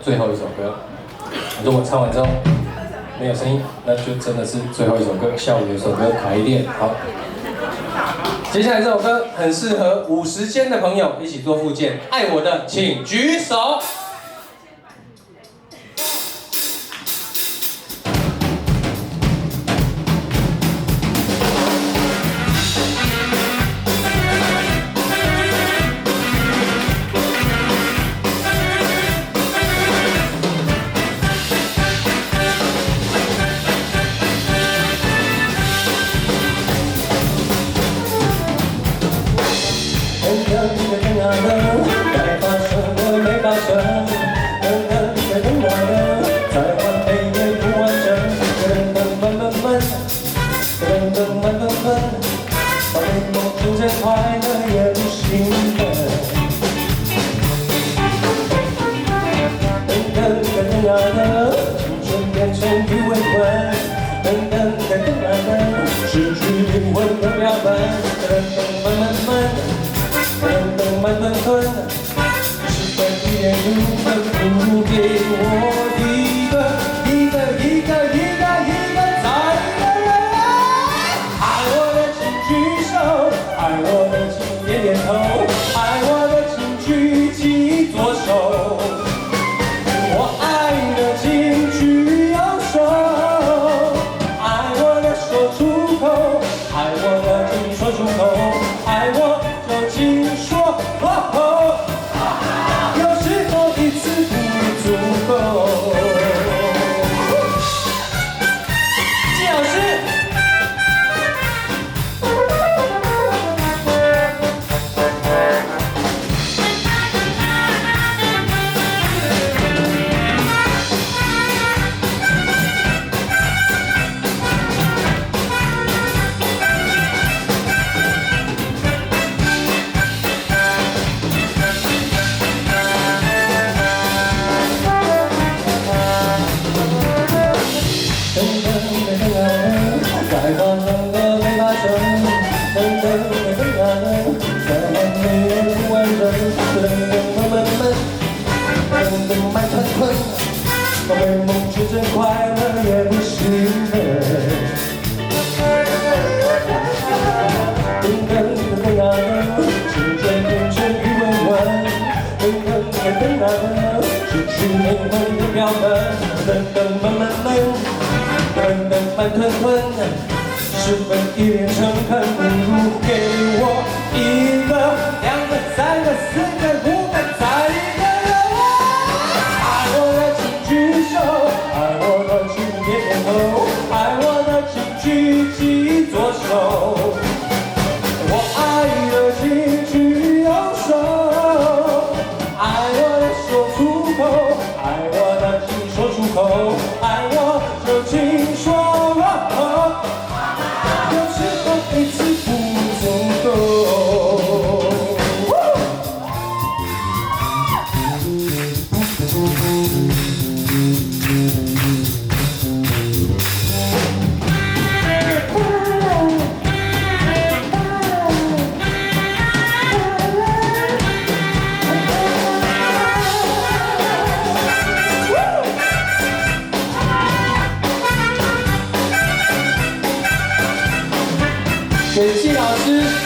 最後一首歌。如果唱完之後沒有聲音，那就真的是最後一首歌。下午有首歌卡一點，好。接下來這首歌很適合50肩的朋友一起做復健，愛我的請舉手。該發生的沒發生，等等等等啊等，再完美也不完整。等等慢慢慢，等等慢慢慢，把美夢成真，快樂也不興奮。等等等等啊等，青春變成魚尾紋。等等等等啊等，失去靈魂的標本。等等慢慢慢。等等慢吞吞，十分一點入門，不如給我一個一個一個一個一個再一個人。愛我的請舉手，愛我的請點點頭，愛我的請舉起左手，我愛的請舉右手，愛我的說出口，愛我的請說出口，愛我就請說哦，有時候一次不足夠。季老師。等等等啊等，該發生的沒發生。等等等啊等，再完美也不完整。等等慢慢慢，等等慢吞吞，把美夢成真，快樂也不興奮。等等等啊等，青春變成魚尾紋。等等等啊等，失去靈魂的標本。等等慢慢慢。等等慢吞吞，十分一臉誠懇，不如給我一個、兩個、三個、四個、五個，再一個人。愛我的請舉手，愛我的請點點頭，愛我的請舉起左手，我愛的請舉右手，愛我的說出口，愛我的請說出口，愛我就請說哦，有時候一次不足夠。給季老師。